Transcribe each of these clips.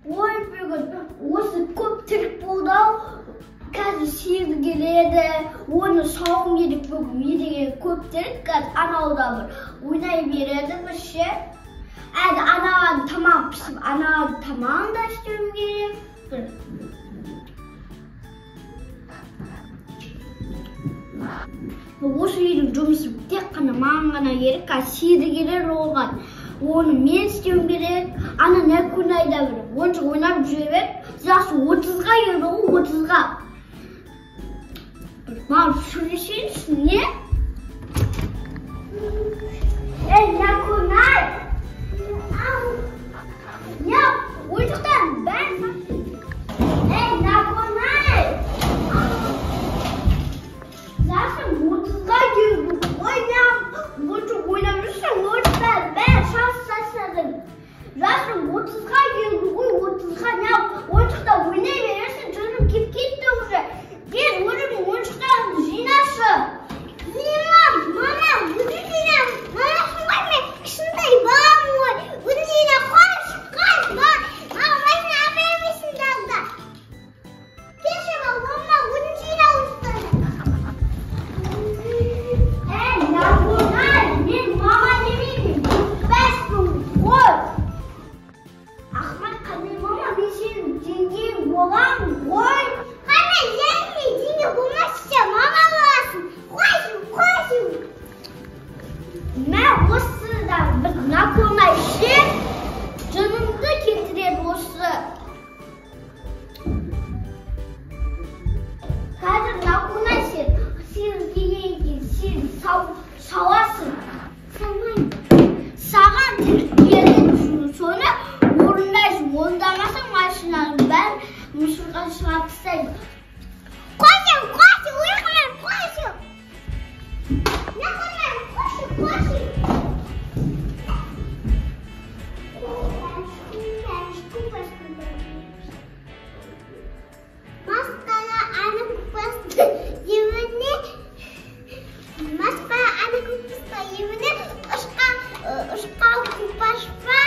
Ой, бүгін осы көп тірік болды-ау. Қазір сиыр келеді, оны сауым керек бүгін. Не деген көп тірік, қазір анау да бір ойнай береді бір ше. Әлі анаған тамақ пісіп, анаған тамағын да істеуім керек. Бір. Осы үйдің жұмысы тек қана маған ғана керек. Қазір сиыр келер оған. Оны мен істеуім керек. Ана Нәкунайда бір ойыншық ойнап жүре беріп, жасы 30-ға келді ғой, 30-ға. Маған сөйлесейінші, не? Ей, Нәкунай! Не, ойыншықтардың бәрін. Ей, Нәкунай! Жасым 30-ға келді ғой, не ойыншық ойнап жүрсің, ойыншықтардың бәрін шашып тастадың. Жасым 30-ға келді ғой, 30-ға не ойыншықта ойнай бересің, жыным кеп кетті уже. Тез өзіңнің ойыншықтарыңды жинашы. Мама, мама, өзім жинаймын. Мамасың ғой, мен кішкентай баламын ғой. Өзім жинап қойшы, қой, маған машина әпермейсің тағы. Келші, мама, өзім жинап ойыншықтарды. Ей, Нәкунай, мен мама демеймін, бәспін ғой. Ахмет, қандай мама, мен сенің жеңгең боламын ғой. Қандай жеңге, жеңге болмайсың, мама боласың. Қойшы, қойшы. Мә, осыдан бір Нәкунай ше, жынымды келтіреді осы. Қазір Нәкунай сен, сен келгеннен кейін сен сауасың. Салмаймын. Саған тірік береді, соны орындайсың. Орындамасаң машинаның бәрін мусорға шығарып тастаймын. Қойшы, қойшы, ойқыман, қойшы. Нәкунай, қойшы, қойшы. Масқара ана көкбасты еміне, масқара ана көкбасты еміне ұшқа көкбашпа.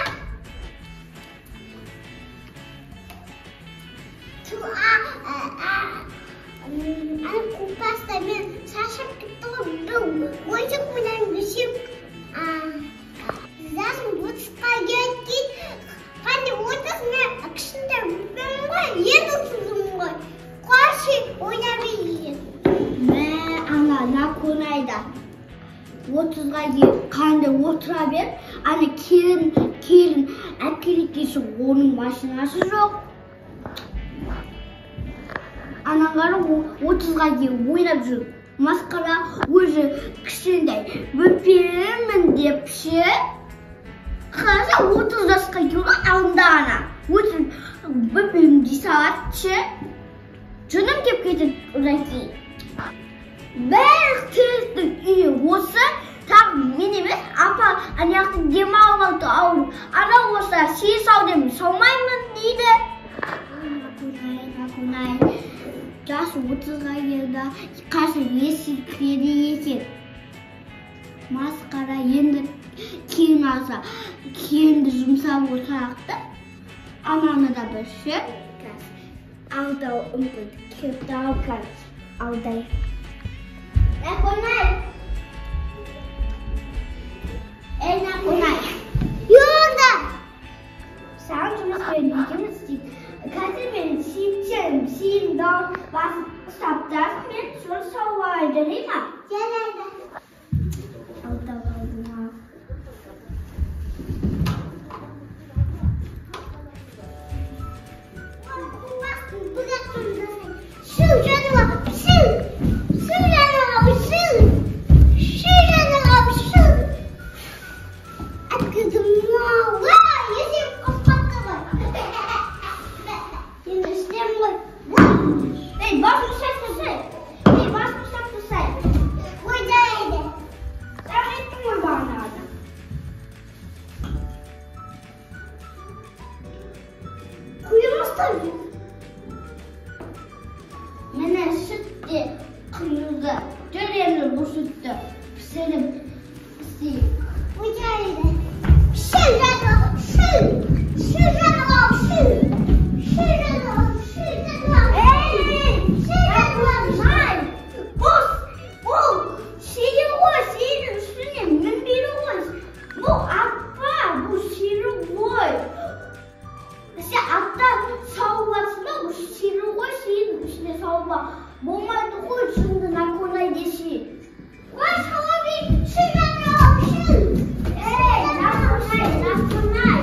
Ана көкбасты мен шашып кетті ғой, бір ойыншық ойнаймын десем, жасым 30-қа келген. Қандай 30, мен кішкентай бөпемін ғой, енді 30-мын ғой. Қойшы, ойнай берейін. Мә, ана Нәкунайда 30-ға келіп қандай отыра бер, ана келін әкеледі десе, оның машинасы жоқ. Анан қара 30-ға келіп ойнап жүр. Масқара, өзі кішкентай бөпемін деп ше. Қазір 30 жасқа келді алдында ана. Өзі бөпем дей салады ше. Жыным кеп кетеді одан кейін. Бәрі тірістің үйі осы, тағы мен емес, апа ана жақта демалып алды ауырып. Анау болса сен сау деймін, саумаймын дейді. Нәкунай, Нәкунай, жасы 30-ға келді, қазір есі кіреді екен. Масқара, енді келін алса, келінді жұмсап отырайық та, ананы да бір ше. Алдау мүмкін, келіп ау қазір, алдай. Нәкунай! Ей, Нәкунай! Юрда! Саған жұмыс берді екенбіз дейді. Қазір мен сүйіктен сиырды басып ұстап тұрасың, мен соны сауып алайын, жарай ма? Жарайды. Алдау алдыма. Шу жануар, шу! Шу жануар, шу! Шу жануар, шу! Әткізім мауа, есем қоспапты ғой. Енді істем ғой. Ей, басын ұстап тұрсай. Ей, басын ұстап тұрсай. Ой, жарайды. Саған айттым ғой бағанағыда. Құйын ұстап жүр. Міне сүт те құйылды. Жүр енді бұл сүтті пісіріп істейік. Ой, жарайды. Шу жануар, шу! Шу жануар, шу! Атта сауып атсың ба? Бұл сиыр ғой, сиырдың ішіне сауып болмайды ғой, жынды Наконай десе. Ой, сауа бер, шын анау, шын. Ей, Наконай, Наконай.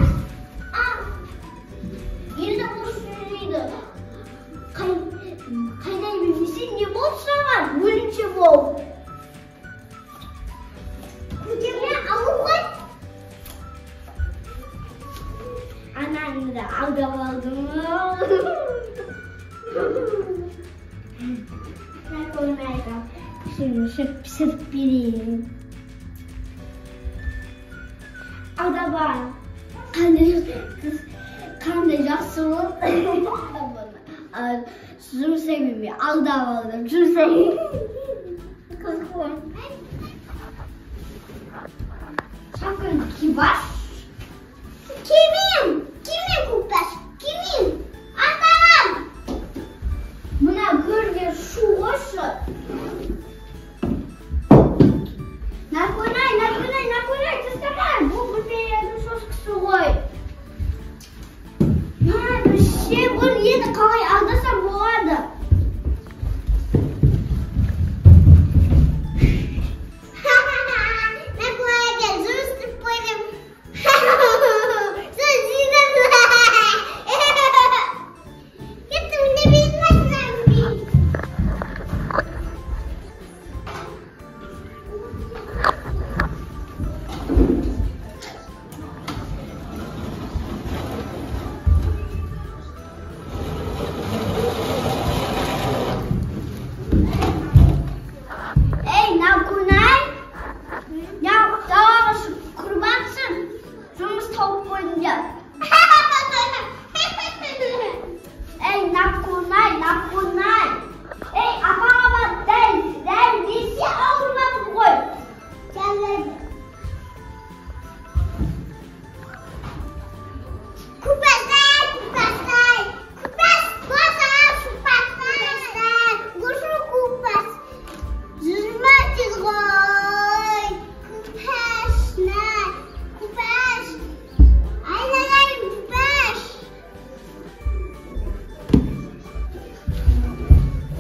Енді бұл сөйлейді. Қайдай білмесең не болды саған? Өлімше бол. Көтерме алу ғой. Анаңды да алдап алдым. Наконайға пісіріп пісіріп берейін. Алдап ал. Қандай жақсы болды. Жұмсаймын мен, алдап алдым, жұмсаймын. Қызық ғой. Шапканы киіп аш. Кимеймін, кимеймін көкбас, кимеймін. Атам! Мына көрге шу қойшы. Наконай, Наконай, Наконай, тастама. Бұл бөпелердің соскысы ғой. Ше, бұл енді қалай алдасам болады? Наконайға жұмыс істеп қойдым. Кеттім, не беретін машинамды. Ей, Наконай! Далаға шығып құрбансың. Жұмыс тауып қойдым деп. Ей, Наконай, Наконай! Ей, апаға бар, дәл, дәл десе ауырмадым ғой. Жарайды. Көпастай, көпастай, көпас, босап, көпастай, гошу көпас. Жиырма тез ғой. Көпас, на, көпас. Айналайын, көпас.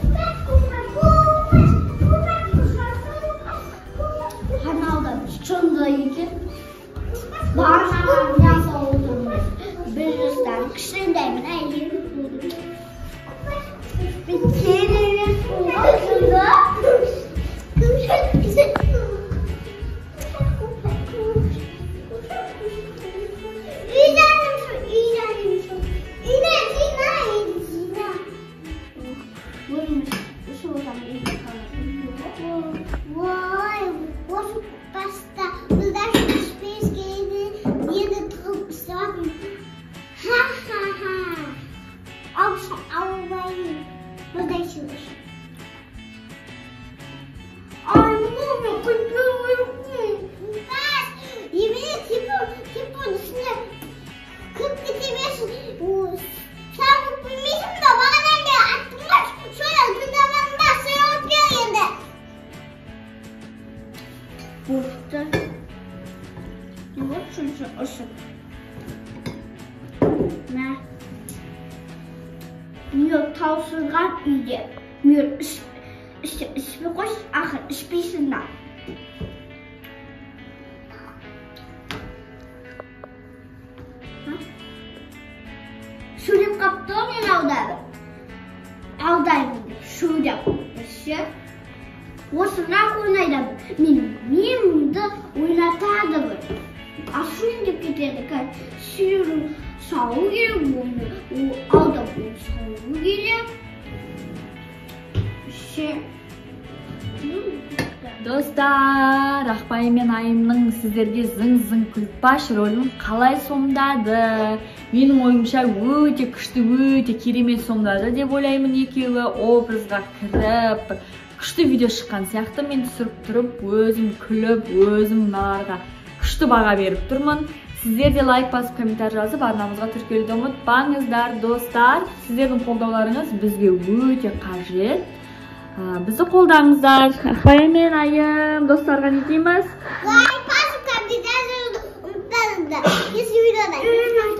Көпас, көпас, көпас, көпас, көпас, көпас. Каналда шынды екен. Баршаға мясо отырмыз. Бір жастан кішкентаймын, әйел. Мен керемет болған шынды. Өзіміз үш отан үйде қалатын. Ой, осы баста бұлдар ішпеске еді, енді тығып істеп жатырмын. Ха-ха-ха. Алып алайын. Бұлдай шылыш. Ай, мама, қоймай. Бас, еміне телефон үстіне кіріп кете берсін. Сен білмейсің ба, бағанадан бері айттым ғой, соны тыңдамадың ба, сойылып бер енді. Бопты. Вот шыншы ұшып. Мә. Мені таусылған үйде. Мен ішпей қойшы, ақыр ішпейсің да. Сөйлеп қапты ғой мен аударып. Алдаймын деп, сөйлеп. Ше. Осы Наконайда мен миымды ойнатады бір. Ашуын деп кетеді. Қазір сиырын сауы керек, оны алдап оны сауы керек. Ше. Достар, Ақпайым мен Айымның сіздерге зың-зың күлпаш рөлін қалай сомдады? Менің ойымша өте күшті, өте керемет сомдады деп ойлаймын. Екеуі образға кіріп, бір күшті видео шыққан сияқты. Мен түсіріп тұрып, өзім күліп, өзім мыналарға күшті баға беріп тұрмын. Сіздер де лайк басып, комментарий жазып, арнамызға тіркелуді ұмытпаңыздар, достар. Сіздердің қолдауларыңыз бізге өте қажет. Бізді қолдаңыздар. Ақпайым мен Айым, достарға не дейміз? Лайк басып, комментарий жазуды ұмытпаңыздар. Келесі видеода.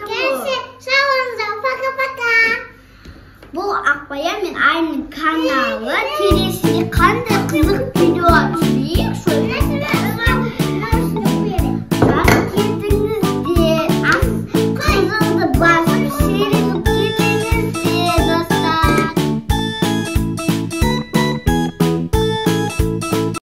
Келесі, сау болыңыздар. Пока. Бұл Ақбаян мен Айымның каналы. Келесіде қандай қызық видеолар түсіремін.